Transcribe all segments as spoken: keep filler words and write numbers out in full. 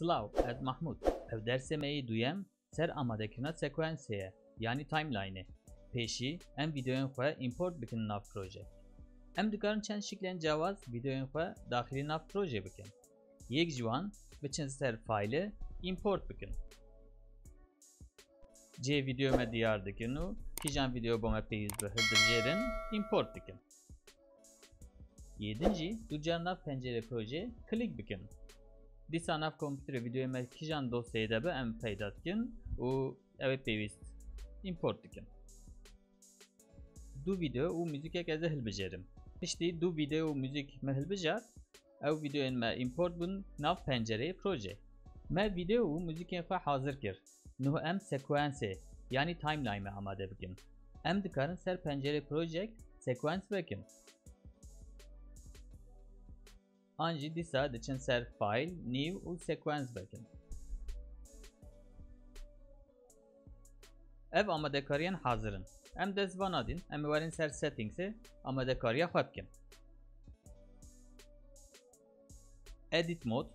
Silav, ez Mahmûd. Ev dersê me yê duyem ser amadekirina sekwensê ye, yanî timeline-ê. Pêşî em vîdeoyên xwe împort bikin nav proje. Em dikarin çend şiklên cewaz vîdeoyên xwe daxilî nav projê bikin. Yek ji wan, biçin ser file, împort bikin. Cihê vîdeoyê me diyar dikin û kîjan vîdeo bo me pêwîst be hildibijêrin, împort dikin. Yê din jî du car nav pencerê projê klîk bikin. Dîsa nav kompûterê vîdeoyê me kîjan dosyayê de be em peyda dikin û ew ê pêwîst împort dikin. Du vîdeo û muzîkek ez ê hilbijêrim. Piştî du vîdeo û muzîk me hilbijart, ew vîdeoyên me împort bûn nav pencereyê projê. Me vîdeo û muzîkên xwe hazir kir. Niho em sekwensê, yanî timeline me amade bikin. Em dikarin ser pencerê projek sekwens vekin. An jî dîsa diçin ser file, new û sekwens vekin. Ev amadekariyan hazir in. Em dest va nadin, em ê werin ser settingsê amadekariya xwe bikin. Edit mode.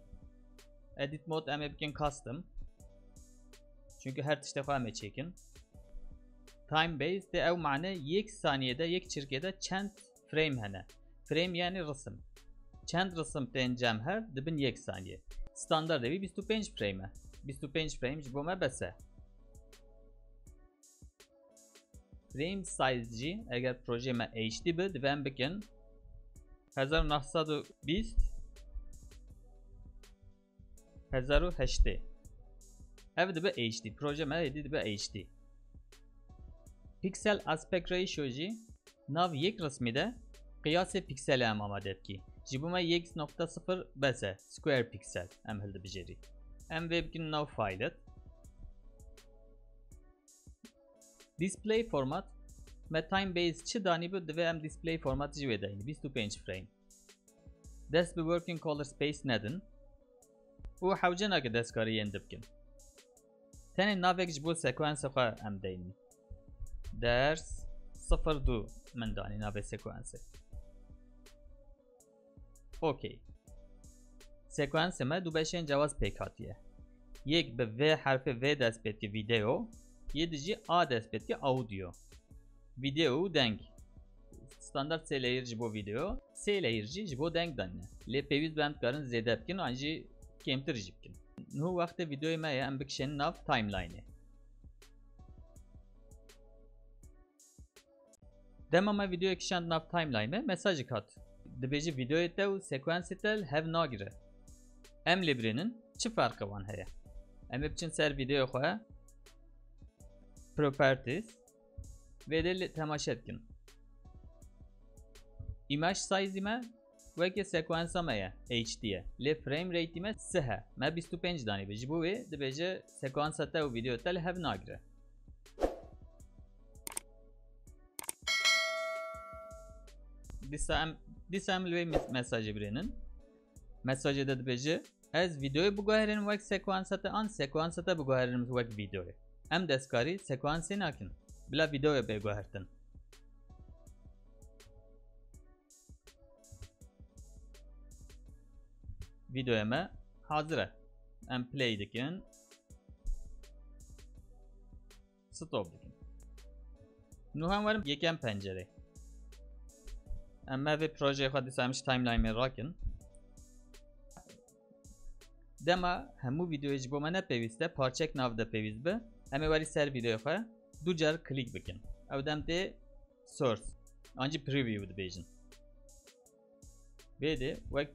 Edit mode em ê bikin custom. Çünkü her tiştê xwe em ê çêkin. Time based tê ew mane yek saniyede, yek çirkê de çend frame hene. Frame yani risim. Çend risim tên cem hev dibin yek saniye. Standard evi bîst û pênc frame e. Bîst û pênc frame ji bo me bes e. Frame size jî eger projê me H D bi, divê em bikin hezar û neh sed û bîst, hezar û heştê. Ev dibe H D. Proje me êdî dibe H D. Pixel aspect ratio jî nav yek resmî de qiyasê pixelê em amade dikî. Ji bo me yek nokta sifir bes e, square pixel em hildibijêrî. Em vê bikin nav file. Display format, me time base çi danî bi, divê em display format jî wê dayîn, bîst û pênc frame. Dest bi working color space nedin û hewce nake destkarî yên di bikin. Tenê navek ji bo sekwensê xwe em deynin. Ders sifir du min danî navê sekwensê. Okey. Sekwensê me du beşên cewaz pêk hatiye. Yek bi V herfê V dest pê dike, video, yê di jî A dest pê dike, audio. Video û deng. Standart sê layer ji bo video, sê layer jî ji bo deng danîne. Lê pêwîst be em dikarin zêde bikin an jî kêmtir jî bikin. Niho wextê videoyê me ye, em bikişên nav timeline-ê. Dema me vîdeoyê kişand nav timeline me, mesajek hat. Dibêje vîdeoyê te û sekwensê te li hev nagire. Em lê birênin çi ferqê wan heye? Em ê biçin ser vîdeoyê xwe, Properties, vê dê lê temaşe dikin. Image size me weke sekwensa me ye, H D ye. Lê frame rate me sih e. Me bîst û pênc danî bi. Ji bo wê dibêje sekwensa te û vîdeo te li hev nagire. Dîsa em, dîsa em li wê mes-, mesajê birênin. Mesajê de dibêje, ez vîdeoyê biguherînim wek sekwensa te an sekwensa te biguherînim wek vîdeoyê. Em destkarî sekwensê nakin. Bila vîdeoyê bê guhertin. Vîdeoya me hazir e. Em play dikin. Stop dikin. Nû em werin yekem pencerê. Em me vê projeyê xwe dîsa em ji timeline me rakin. Dema hemû vîdeoyê ji bo me ne pêwîst e, parçek nav de pêwîst be, em ê werî ser vîdeoyê xwe du car klîk bikin. Ew dem tê source, an jî preview dibêjin. Vê de wek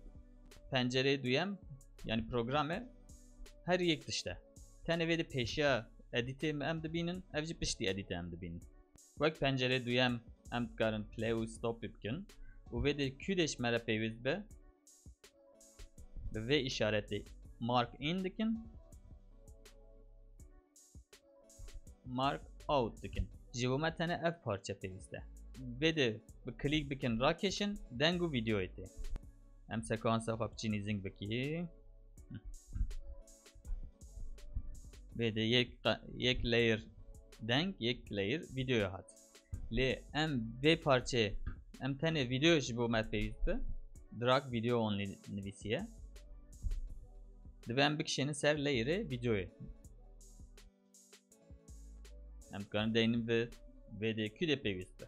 pencereyê duyem, yanî programê her yek tişt e. Tenê vê de pêşiya edîtê me em dibînin, ev jî piştî edîtê em dibînin. Wek pencereyê duyem em dikarin play û stop bikin û vê de kû de ji me re pêwîst be, bi vê îşaretê mark in dikin. Mark out dikin. Ji bo me tenê ev parçe pêwîst e. Vê de bi klîk bikin, rakêşin, deng û vîdeoyê tê. Em sekwansa xwe biçî nîzing bikî. Vê de yek qa-, yek layer deng, yek layer vîdeoya hat. Lê em vê parçeyê, em tenê vîdeo ji bo me pêwîst bi. Drag video only nivîsiye. Divê em bikişênin ser layerê videoyê. Em dikarin deynin bi vê dê kû dê pêwîst be.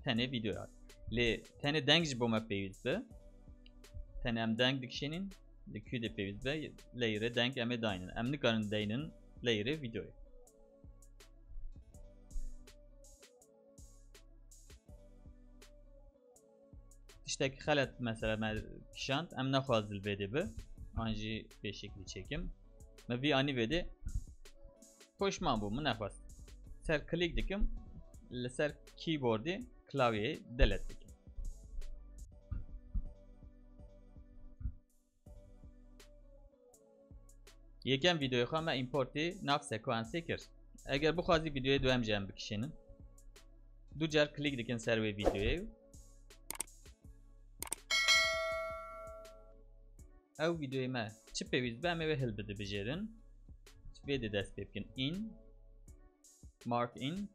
Tenê videoya. Lê tenê deng ji bo me pêwîst be. Tenê em deng dikişênin, li kû dê pêwîst be, layerê deng em ê daynin. Em nikarin deynin layerê videoyê. Tiştekî xelet mesela me kişand, em nexwazin li vê dê bi. An jî pêşîkî çêkim. Me vî anî vê dê poşman bû, min nexwest. Ser klîk dikim, li ser keyboardê klavyeyê delete dikim. Yekem videoyê xwe me importê nav sekansê kir. Eger bixwazî videoyê duhem jî em bikişînin. Du car klîk dikin ser wê videoyê. Ew videoyê me çi pêwîst be em ê wê hilbidin bijêrin. Vê dê dest pê bikin. In. Mark in.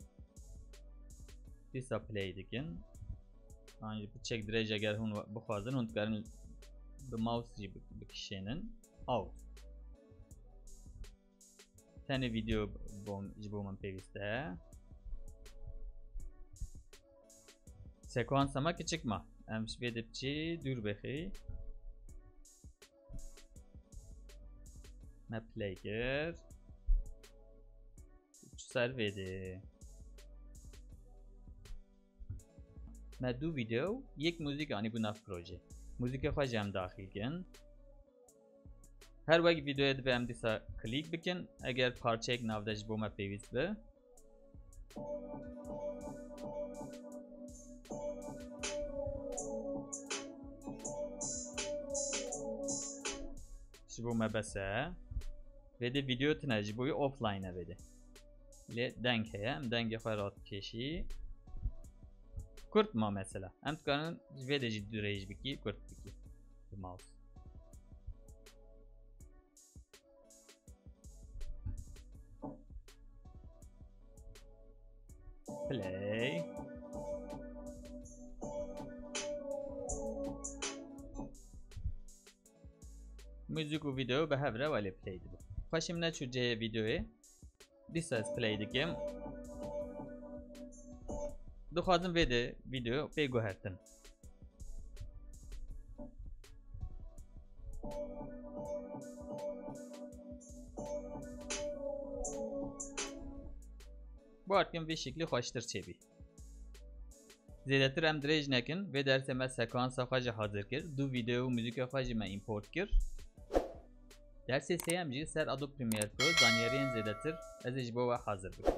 Dîsa play dikin. An jî piçek dirêj eger hûn bixwazin, hûn dikarin bi mouse jî bi-, bikişênin. Out. Tenê video bom-, ji bo min pêwîst e. Sekansa me kiçik ma. Em ji vê dê biçî dûr bixî. Me play kir. Çi ser vê dê. Me du video, yek muzîk anî bû nav proje. Muzîkê xwe jî em daxil kin. Her wek videoyê divê em dîsa klîk bikin, eger parçeyek nav de ji bo me pêwîst be. Ji bo me bes e. Vê dê video tune, ji bo wî offline e vê dê. Lê deng heye, em dengê xwe radikêşî. Kurt ma mesela. Em dikarin ji vê dê jî dirêj bikî, kurt bikî. Bi mouse. Play. Muzîk û video bi hev re welê play dibe. Xweşim neçû cihê videoyê. Dîsa ez play dikim. Dixwazim vê dê video pê guhertin. Bawer dikim vê şeklî xweştir çêbî. Zêdetir em dirêj nekin, vê dersê me sekansa xwe jî hazir kir, du video û muzîka xwe jî me împort kir. Dersê sêyem jî ser Adobe Premiere Pro zanyariyên zêdetir ez ê ji bo we hazir bikim.